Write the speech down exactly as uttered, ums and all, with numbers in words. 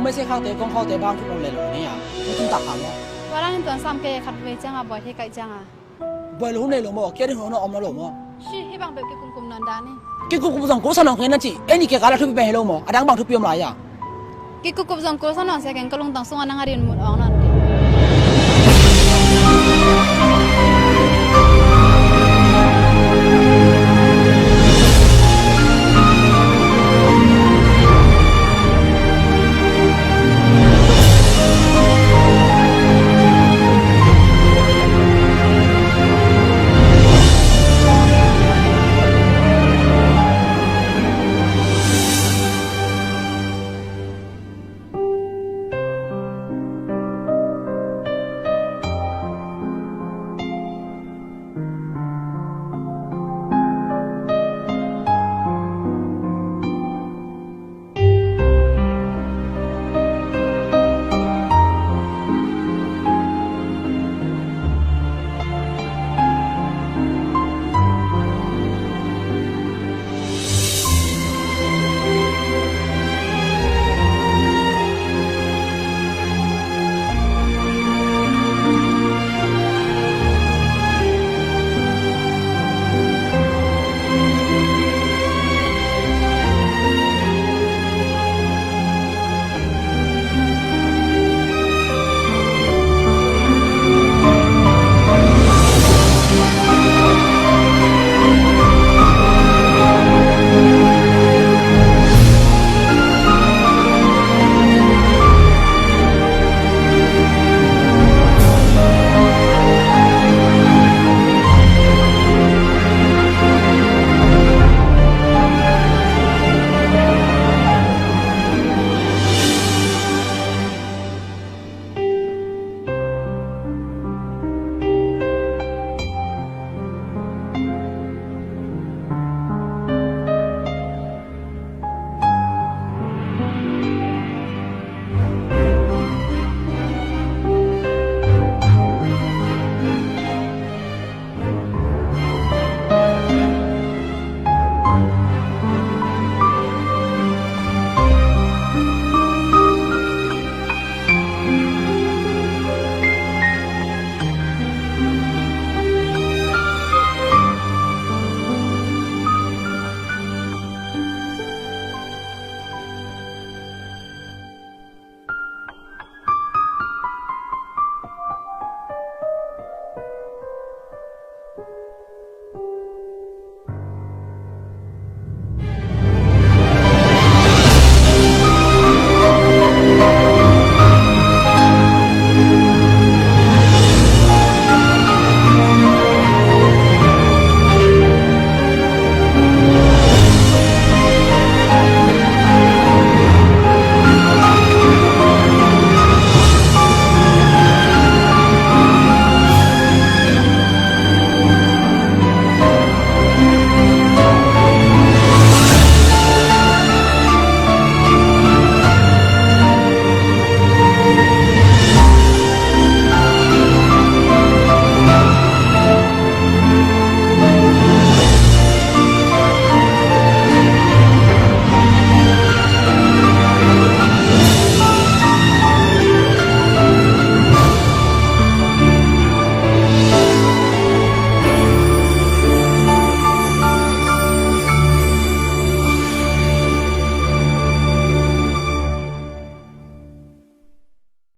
Mesia khangte kong khaute bang thu kong le lo ni a. Ni tung tak khang lo. Tua dan in tuan sam kei khat vei ciang a buai thei kaih ciang a. Buai lo hun nei lo maw, kia ding hun a om lo maw. Shi, hih bang beuh kikumkum nawn dah ni. Kikumkum zong kul sa nawn kei na ci. Ei ni kia kala thupi pen hi lo maw. A dang bang thupi om lai a. Kikumkum zong kul sa nawn sia keng ka lungtang sung a nang a rin mut awng nawn kei.